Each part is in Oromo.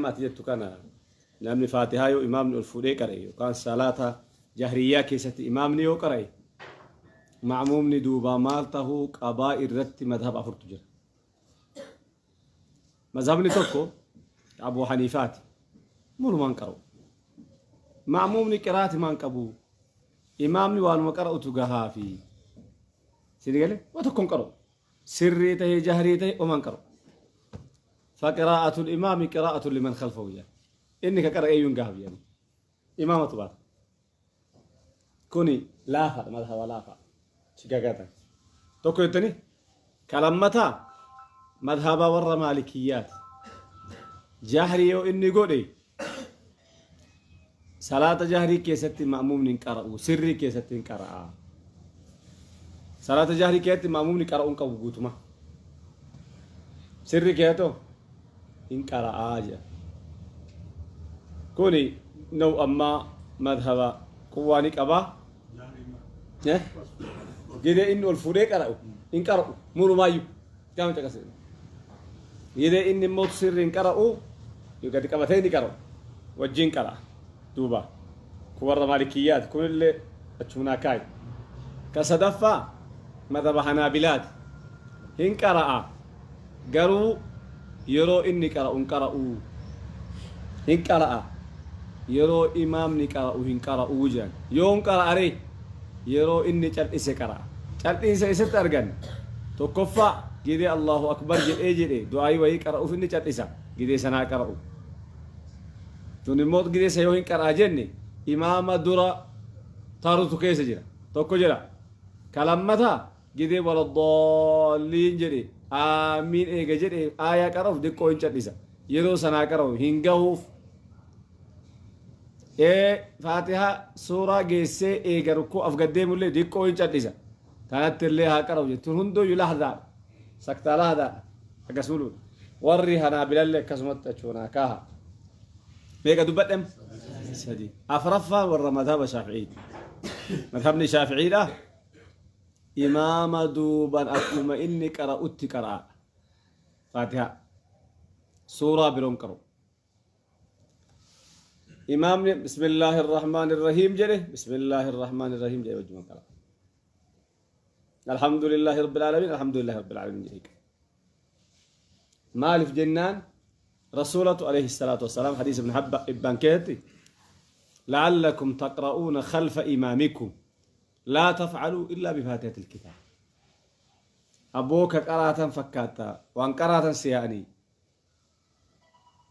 Amma ati jettu kana, namni Faatihaa yoo imaamni ol fuudhee qara'e yookaan salaata jahriyyaa keessatti imaamni yoo qara'e, ma'muumni duubaa maal tahuu qabaa irratti madhaba afurtu jira. Mazhabni tokko Abuu Haniifaati. Mulumaan qara'u. Ma'muumni qiraati maan qabu. Imaamni waanuma qara'utu gahaafi. Sini galee waa tokko hin qara'u. Sirrii tahee jahrii tahe homaa hin qara'u. Faqiraa'atul imaami qiraa'atul liman khalfahu jedhan. Inni ka qara'e iyyuu hin gahaaf jedhan. Imaamatu baata. Kuni laafaadha, madhaba laafaa. Shigagatan. Tokko jettanii ka lammataa madhaba warra maalikiyyaati. Jahrii yoo inni godhe, salaata jahrii keessatti ma'muumni hin qara'u, sirrii keessatti hin qara'a. Salaata jahrii keessatti ma'muumni qara'uu hin qabu guutuma. Sirrii keessatti hoo hin qara'aa jedha. Kuni now ammaa madhaba quwwaa ni qaba. Eh? Gidee inni ol fuudhee qara'u hin qara'u murumaayyuu gama caqase. Gidee inni immoo sirri hin qara'u, gadi qabatee ni qara'u wajjin qara'a duuba. Kun warra maalikiyyaati, kunillee achumunaa kaayi. Ka sadaffaa madhaba hanaabilaati. Hin qara'a, garuu yeroo inni qara'u hin qara'u. Hin qara'a, yeroo imaamni qara'u hin qara'u jedhan. Yoom qara'a ree? Yeroo inni cal'ise qara'a. Cal'iinsa eessatti arganna? Tokkoffaa, gidee Allahu Akbar jedhee jedhe du'aayii wayii qara'uuf inni cal'isa, gidee sanaa qara'u. Tun immoo gidee isa yoo hin qara'a jenne imaama dura tarutu keessa jira. Tokko jedha. Ka lammataa, gidee waladdaalliin jedhe aamiin eega jedhe aayaa qara'uuf diqqoo hin cal'isa. Yeroo sanaa qara'u hin gahuuf. Ee, Faatihaa suuraa geessee eega rukkuu af gad deemullee diqqoo hin cal'isa. Tanatti illee haa qara'u jettuun hunduyyuu lahdaadha. Saktaa lahdaadha. Akkasuma warri hanaabilallee akkasumatti achuunaa kaaha. Meeqa dubbadhem? Sadi. Afraffaan warra madhaba Shaafi'iiti. Madhabni Shaafi'iidha. Imaama duuban akkuma inni qara'utti qara'a. Faatihaa. Suuraa biroon qara'u. Imaamni bismillaahi irrahmaan irrahiim jedhe, bismillaahi irrahmaan irrahiim jedhe wajjuma qara'a. Alhamdulillaahi rabbil aalamiin, alhamdulillaahi rabbil aalamiin jedhe. Maaliif jennaan, Rasuulatu alayhi salaatu wassalaam hadiisa ibn Habba Ibbaan keessatti, la'allakum taqra'uuna khalfa imaamikum, laa taf'aluu illaa bifaatihatil kitaab. Aboo, ka qaraatan fakkaata, waan qaraatan seeya'anii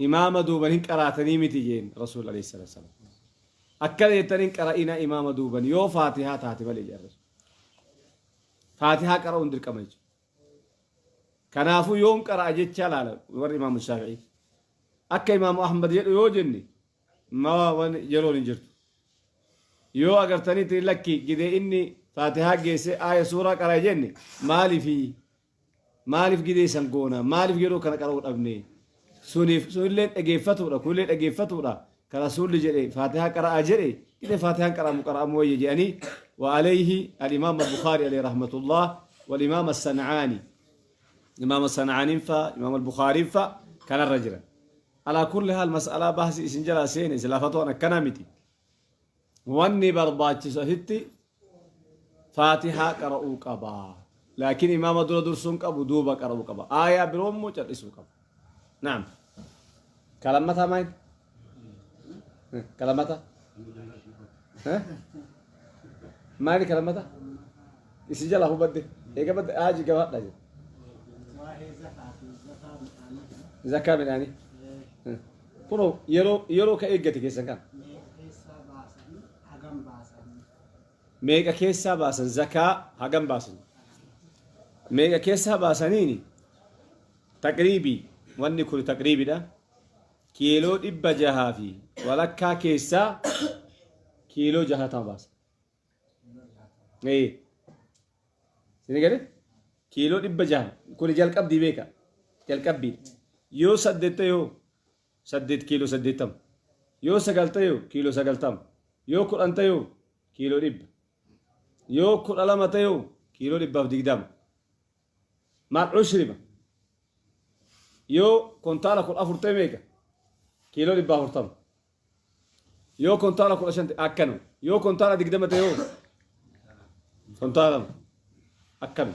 imaama duuban hin qaraatanii miti jeen Rasuul alayhi salaatu wassalaam. Akkana jettanii hin qara'ina imaama duuban yoo faatihaa taate malee jedhan Rasuul. Faatihaa qara'uun dirqama jechuudha. Kanaafuu yoom qara'a jechaa laala warri imaamu Shaafi'ii. Akka imaamu Ahmad jedhu yoo jenne ma wan yeroon hin jirtu. Yoo agartanitti lakki gidee inni faatihaa geesse aaya suuraa qara'a jenne, maaliifi maaliif gidee san goona, maaliif yeroo kana qara'uu dhabne? Suniif sunillee dhageeffatuudha, kunillee dhageeffatuudha. Ka rasuulli jedhe faatihaa qara'aa jedhe, gidee faatihaan qara'amu qara'amu wayya jedhanii. Wa alayhi al-imaam al-Bukhaari alayhi rahmatullah wal imaam as-San'aani, imaam as-San'aaniin fa imaam al-Bukhaariin fa kanarra jiran. Alaa kulli haal, mas'alaa bahsi isin jalaa seene silaa fatwaan akkanaa miti. Wanni barbaachisu asitti faatihaa qara'uu qaba, laakiin imaama dura dursuun qabu, duuba qara'uu qaba. Aayaa biroo immoo cal'isuu qaba. Naam, kalammataa maal? Kalammataa maali? Kalammataa isin jalaa hubadde eega badde aaji gabaadha jedhe. Waa'ee zakaa fi zakaa midhaanii kana. Zakaa midhaanii kunoo yeroo ka eeggate keessan kana. Meeqa keessaa baasanii, hagam baasanii? Meeqa keessaa baasan zakaa, hagam baasan, meeqa keessaa baasaniini? Taqriibii wanni kun taqriibidha. Kiiloo 650 keessaa kiiloo 60 baasa. Ee. Sini gale? Kiiloo 600 kun jalqabdii beeka. Jalqabbii. Yoo 8 ta'e yoo 8 kiiloo 80. Yoo 9 ta'e yoo kiiloo 90. Yoo 10 ta'e yoo kiiloo 100. Yoo 12 ta'e yoo kiiloo 120. Maal, cushrima. Yoo kontaala 14 ta'e meeqa? Kiiloo 140. Yoo kontaala 15 ta'e akkanuma. Yoo kontaala 20 ta'e hoo kontaala 2 akkana.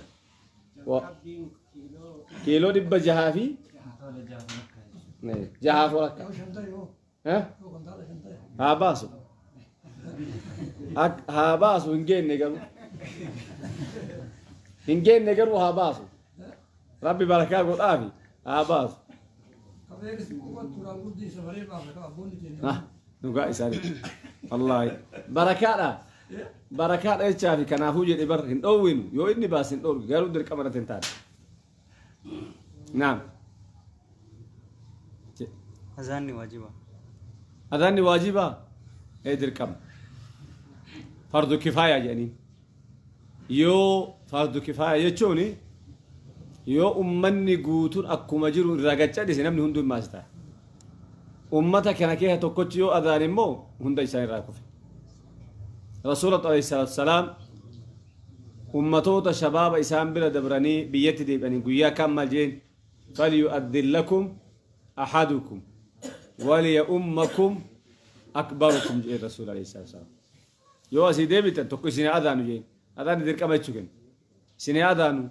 Jalqabbiin kiiloo Kiiloo 600 fi jahaaf walakka. Eh? Haa baasu. Haa baasu hin geenne garuu. Hin geenne garuu haa baasu. Rabbi barakaa godhaafi haa baasu. Ah, dhugaa isaanii. Wallaahi. Barakaadha. Barakaadha jechaafi kanaafuu jedhe bar hin dhoowwinu. Yoo inni baase hin dhoorgu garuu dirqama irratti hin taane. Naam. Azaanni waajiba. Adaanni waajibaa? Ee dirqama. Fardu kifaaya jedhaniin. Yoo fardu kifaaya jechuun yoo ummanni guutuun akkuma jiru irraa gad cadhise namni hunduu hin maasita. Ummata kana keessa tokkochi yoo adaan immoo hunda isaan irraa kufe. Rasuula alayhi salaatu salaam ummatoota shabaaba isaan bira dabranii biyyatti deebi'anii guyyaa kaan maal jeen falyu'addin lakum ahadukum waliya'ummakum akbarukum jedheen Rasuula alayhi salaatu salaam. Yoo asii deebitan tokko isin haa adaanu jeen. Adaanni dirqama jechuu kenna. Isin haa adaanu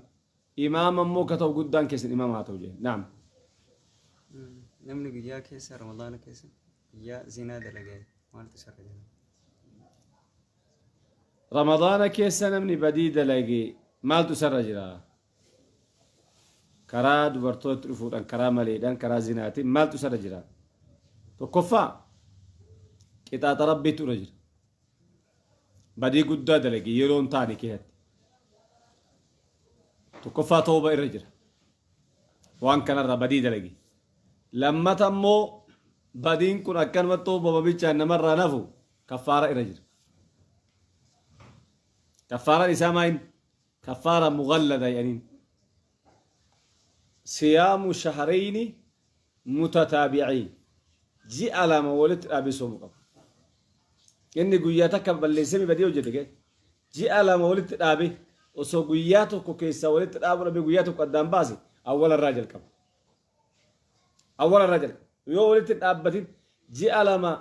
imaama immoo ka ta'u guddaan keessan imaama haa ta'u jeen. Naam. Namni guyyaa keessa Ramadaana keessa guyyaa zinaa dalagee maaltu isarra jira? Ramadaana keessa namni badii dalage maaltu isarra jira? Karaa dubartootatti dhufuudhaan karaa maleedhaan karaa zinaatiin maaltu isarra jira? Tokkoffaa qixaaxa Rabbiitu irra jira. Badii guddaa dalage yeroo hin taane keessatti. Tokkoffaa tooba irra jira. Waan kanarraa badii dalage. Lammata immoo badiin kun akkanumatti toobama bichaan namarraa nafu kaffaara irra jira. Kaffaaraan isaa maal? Kaffaara mughallada jedhaniin. Siyaamu shahrayni mutataabi'iin. Ji'a 2 walitti dhaabee soomuu qaba. Inni guyyaa takka balleessee badii hojjete kee. Ji'a 2 walitti dhaabee osoo guyyaa tokko keessaa walitti dhaabuu dhabee guyyaa tokko addaan baase awwala irraa jalqaba. Awwala irraa jalqaba. Yoo walitti hin dhaabbatin ji'a 2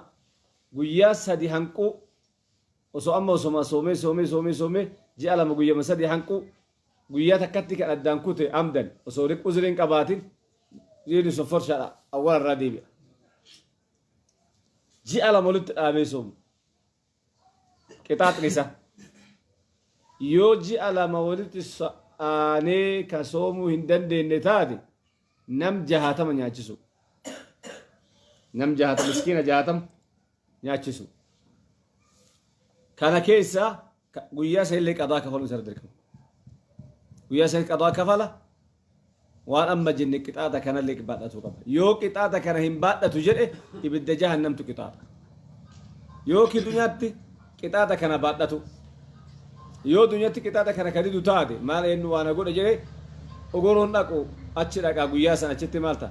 guyyaa 3 hanquu osoo amma osoma soomee soomee soomee soomee ji'a 2 guyyama 3 hanquu guyyaa takkatti kan addaan kute amdan osoo uzrii hin qabaatin jiini sun forshaadha awwala irraa deebi'a. Ji'a 2 walitti dhaabee soomu. Qixaaxni isaa. Yoo ji'a 2 walitti aanee ka soomuu hin dandeenye taate nam 60 nyaachisu. Nam 60 miskiina 60 nyaachisu. Kana keessa guyyaa sanillee qadaa kafaluu isa dirqama. Guyyaa san qadaa kafala waan amma jenne qixaaxa kanallee baadhatu qaba. Yoo qixaaxa kana hin baadhatu jedhe ibidda jahannamtu qixaaxa. Yoo dunyaatti qixaaxa kana baadhatu. Yoo dunyaatti qixaaxa kana kadidu taate maal eenyu waan godhe jedhe ogoroon dhaqu achi dhaqaa guyyaa san achitti maal ta'a?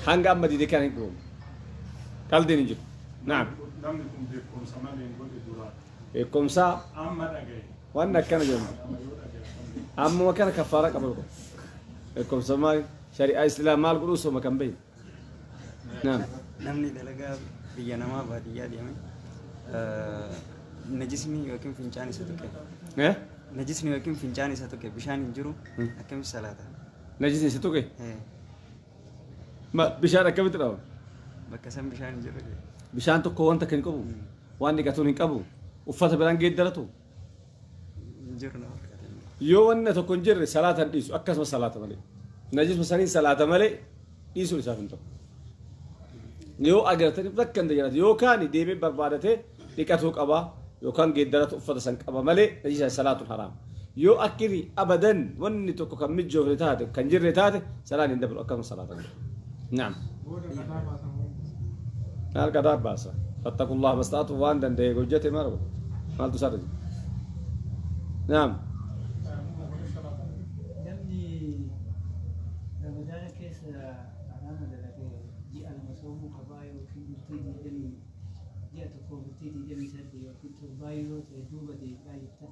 Hanga amma dide kan hin dhumu. Qaldiin hin jiru. Naam. Namni kun beekumsa malee hin godhe duraa. Beekumsa Amma dhagaye. waan akkana jedhamu. Amma yoo dhagaye. Ammuma kana kaffaara qaba godhu. Beekumsa maal shari'aa islaam maal godhuu soma kan beeku. Naam. Namni dalagaa biyya namaa baadiyyaa deeme najisni yookiin fincaan isa tuqe. Eh? Najisni yookiin fincaan isa tuqe bishaan hin jiru akkamitti salaata? Najisni isa tuqe? Ma bishaan akkamitti dhawama? Bakka san bishaan hin jiru. Bishaan tokko wanta kan hin qabu. Waan dhiqatuun hin qabu. Uffata biraan geeddaratu. Hin jiru nama fakkaata. Yoo wanni tokko hin jirre salaata hin dhiisu akkasuma salaata malee. Najisma saniin salaata malee dhiisuun isaaf hin ta'u. Yoo agartanii bakka hin jiraatu yookaan deemee barbaadatee dhiqatuu qaba yookaan geeddaratu uffata san qaba malee najisa salaatuun haraama. Yoo akkiri abadan wanni tokko kan mijoofne taate kan jirre taate salaan hin dabru akkasuma salaata malee. Naam. Maal qadaa baasa? Fattaqullaha mastaatu waan danda'e hojjete maal godha? Maaltu isaarra jira? Naam. Namni Ramadaana keessa haraama dalage ji'a 2 soomuu qabaa yookiin bultii digdamii ji'a tokko bultii 28 yookiin 7 yoo ta'e duuba deebi'aa jettan.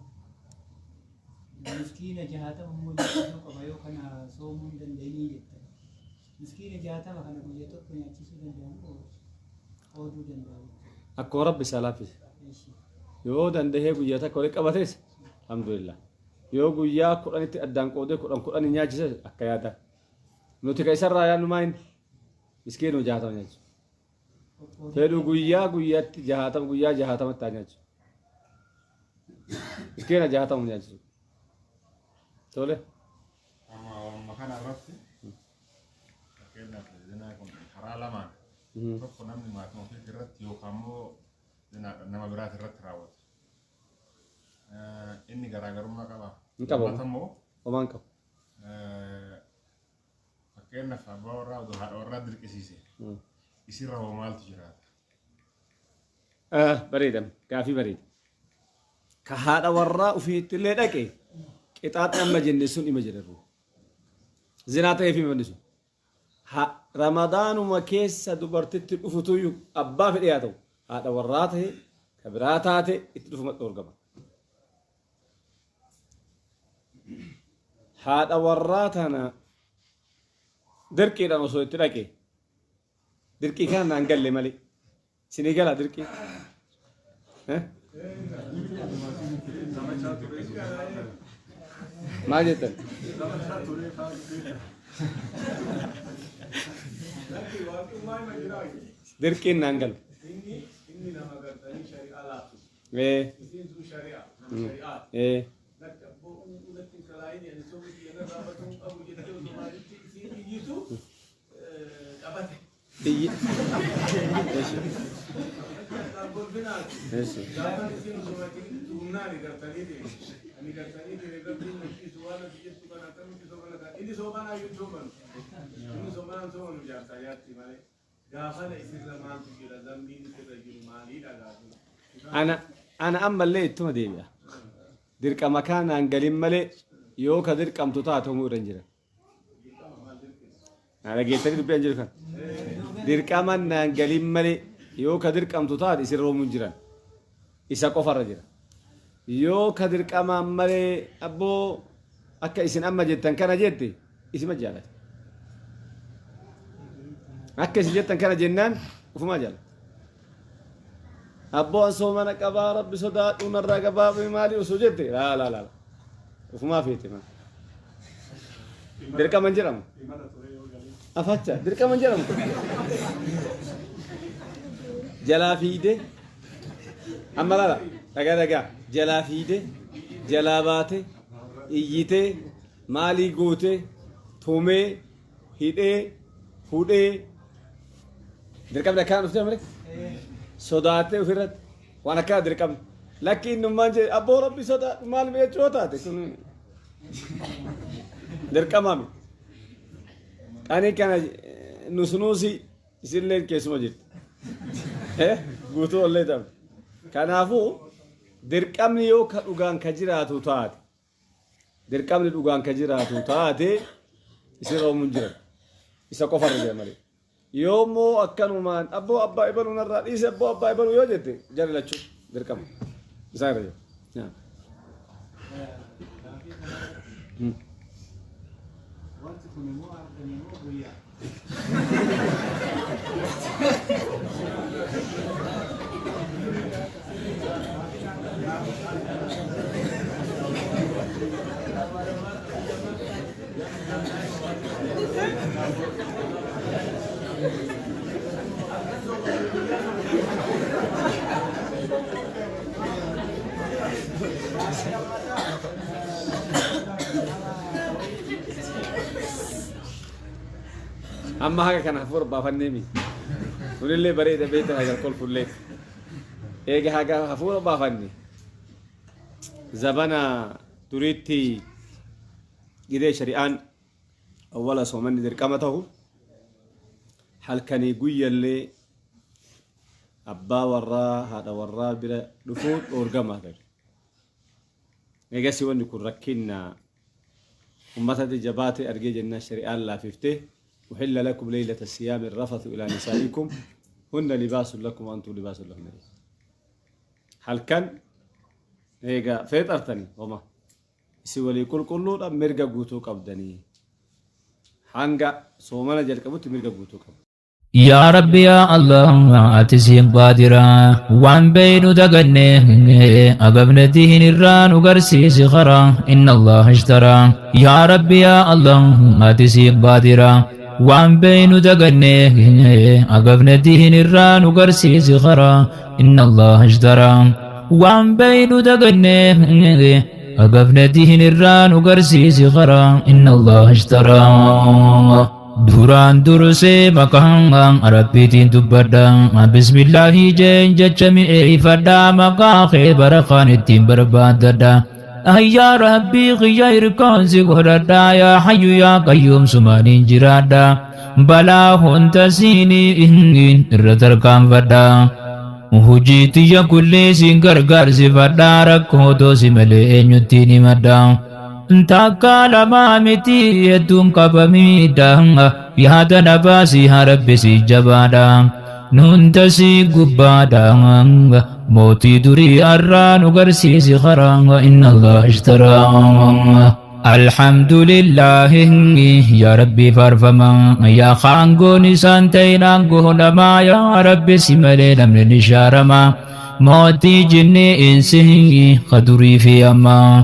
Miskiina 60 immoo nyaachisuu qaba yoo kana soomuu hin dandeenye jettan. Miskiina 60 kana guyyaa tokko nyaachisuu danda'amu qooduu danda'amu. Akkuma Rabbi isaa laaffise. Yoo dandahee guyyaa takka walitti qabates alhamdulillah. Yoo guyyaa 10tti addaan qoodee 10 10 nyaachise akka yaada. Nuti ka isarraa yaadnu maa inni? Miskiinuma 60 nyaachisu. Fedhu guyyaa guyyaatti 60 guyyaa 60tti haa nyaachisu. Miskiina 60 nyaachisu. Tole. Amma waanuma kana irratti fakkeenyaaf zinaa kun karaa lamaan tokko namni maatii ofiitii irratti yookaan immoo nama biraati irratti raawwata. Inni garaagarummaa qabaa? Hin qabu. Lammata immoo Homaa hin qabu. Fakkeenyaaf abbaa warraa odoo haadha warraa dirqisiise isirra hoo maaltu jiraata? Bareeda gaafii bareeda. Ka haadha warraa ofiitti illee dhaqe qixaaxni amma jenne sun ima jedhamu. Zinaa ta'eef hima sun. Ramadaanuma keessa dubartitti dhufutuyyuu abbaa fedhe haa ta'u haadha warraa ta'e ka biraa taate itti dhufuma dhoorgama. Haadha warraa tana dirqiidhaan osoo itti dhaqe dirqii kana naan galle malee isinii galaa dirqii? Maal jettan? Dirqiin naan galu. Inni nama gartanii shari'aa laaffisu. Isiin sun shari'aa, nama shari'aati. Lakki abboo natti hin kalaayini ani soomni kiyya narraa baduu hin qabu jettee osoo maalitti isiin iyyitu qabate. Iyyi. Eshi. Gaafa isiin osoo ati humnaani gartanii deeme. Ani gartanii deeme rabbiin na dhiisu waan ati jettu kana akkamitti soomana ta'a. Inni soomanaa iyyuu soomanu. Inni soomanaan soomanu jaarsaa jaartii malee. Gaafana isirra maaltu jira zambiin isirra jiru maaliidha gaafin. Ana ana ammallee ittuma deebi'a. Dirqama kaanaan galin malee yoo ka dirqamtu taate homuu irra hin jiran. Na dhageessanii dubbii an jiru kana. Dirqama naan galin malee yoo ka dirqamtu taate isirra homuu hin jiran. Isa qofarra jira. Yoo ka dirqamaan malee abboo akka isin amma jettan kana jette isima jaalate. Akka isin jettan kana jennaan ufumaa jaalate. Abboo an soomana qabaa rabbi sodaadhu narraa gabaabee maali osoo jette laa laa laa ufumaa feete maa. Dirqama hin jedhamu. Afacha dirqama hin jedhamu. Jalaa fiide amma laala dhagaa dhagaa jalaa fiide jalaa baate iyyitee maalii goote tumee hidhee hudhee dirqamni akkanaa dhuftee malee sodaatee ofirratti waan akkanaa dirqamni lakki innummaan jedhe abboo rabbi sodaadhu maal jechuu yoo taate kun dirqamaa miti. Qanii kana nusnuusi isinillee keessuma jirti. Guutuu ollee taphte. Kanaafuu dirqamni yoo ka dhugaan ka jiraatu taate dirqamni dhugaan ka jiraatu taate isin roomuun jiran isa qofarra jira malee. Yoo immoo akkanumaan abboo abbaa ibaluu narraa dhiise abboo abbaa ibaluu yoo jette jara lachuu dirqama isaan irra jira. Wanti kun immoo argame immoo guyyaa. Amma haga kana hafuura baafannee miti. Kunillee bareeda beektan haga kolfullee. Eega haga hafuura baafanne zabana duriitti gidee shari'aan awwala soomanni dirqama ta'u halkanii guyyallee abbaa warraa haadha warraa bira dhufuun dhoorgamaa ture. Eegasii wanni kun rakkinna ummatatti jabaate argee jennaan shari'aan laafiftee uhilla lakum leylata siyaami rafathu ilaa nisaa'ikum hunna libaasun lakum wa antum libaasun lahunna. Halkan eega feexartanii homa isin walii qulqulluudha mirga guutuu qabdanii. Hanga soomana jalqabutti mirga guutuu qaba. Yaa Rabbi yaa Allah ati siin qaadira waan beeynu daganne agabne dihin irraa nu garsiisi karaa inna Allah ishtaraa. Yaa Rabbi yaa Allah ati siin qaadira waan beeynu daganne agabne dihin irraa nu garsiisi karaa inna Allah ishtaraa. Waan beeynu daganne agabne dihin irraa nu garsiisi karaa inna Allah ishtaraa. Duraan dursee maqaan Rabbiitiin dubbadha. Bismillaahi jeen jecha mi'eeffadha. Maqaa kee barakaan ittiin barbaaddadha. Yaa Rabbii kiyya hirkoon si godhadha. Yaa Hayyu yaa Qayyuum sumaaniin jiraadha. Balaa hunda siinii irra tarkaanfadha. Hojii tiyya kullee siin gargaarsifadha. Rakkoo toosi malee eenyuttiin himadha. Takka lamaa miti hedduun qabamiidha. Yaada na baasii haa Rabbi si jabaadha. Nunda si gubbaadha. Mootii durii har'aa nu garsiisi karaa inna Allah ishtaraa. Alhamdulillahi yaa Rabbi faarfama. Yaa kaangoon isaan ta'in aangoo namaa yaa Rabbi si malee namni ni shaarama. Mootii jinnii insi kadurii fi ammaa.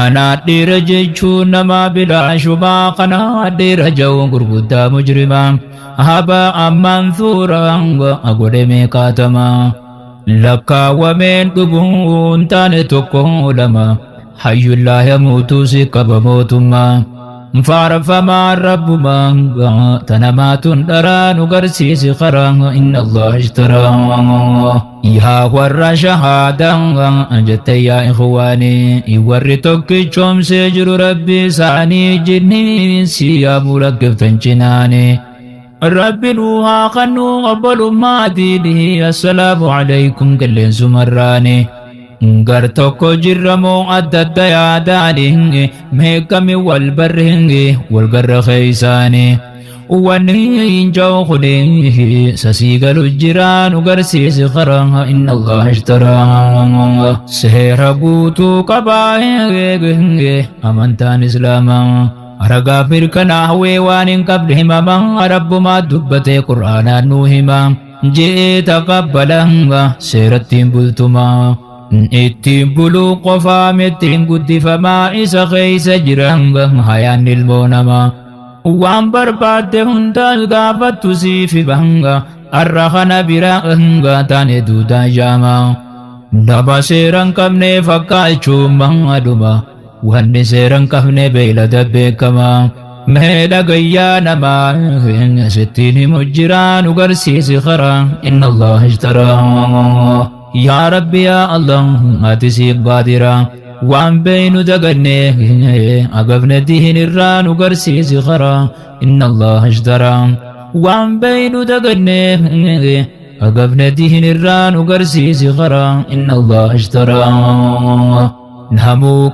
Anaa dhiira jechuun nama bilaashumaa kanaa dhiira ja'uun gurguddaa mujrimaa. Haba ammaan suuraa godhe meeqaatama. Lakkaawwameen dhuguun taane tokko lama. Hayyullaa yamuutuu si qaba mootummaa. Faarfamaa rabbumaa tanamaatun dharaa nu garsiisi karaa inna Allah ishtaraa. Yaa warra shahaadaa jette yaa ikhwaanii warri tokkichoomsee jiru rabbi isaanii jinnii si yaamuu lakkiftan cinaanii. Rabbi nuu haa kannu obbolummaatiini assalaamu alaykum qilleensumarraanii. Gar tokko jirramoo adda adda yaadaani meeqami wal barri wal garra keeysaanii. Wanni hin jiru kuni sasii galu jira nu garsiisi karaa inna Allah ishtaraa. Seera guutuu qabaa amantaan Islaamaa. Ragaa mirkanaa hawwee waan hin qabne himama rabbumaa dubbatee qur'aanaan nuu hima. Jee taqabbala seerattiin bultumaa. Ittiin buluu qofaa mittiin guddifamaa isa keeysa jira hayaan ilmoo namaa. Waan barbaadde hundaas gaafattu siif hima har'a kana bira taane duudaa jaamaa. Nama seera hin qabne fakkaachuun maadhuma wanni seera hin qabne beeylada beekamaa. Mee dhagayyaa namaa sittiin himu jira nu garsiisi karaa inna Allah ishtaraa. Yaa Rabbi yaa Allah ati siif qaadira waan beeynu daganne agabne dihin irraa nu garsiisi karaa inna Allah ishtaraa. Waan beeynu daganne agabne dihin irraa nu garsiisi karaa inna Allah ishtaraa. Namuu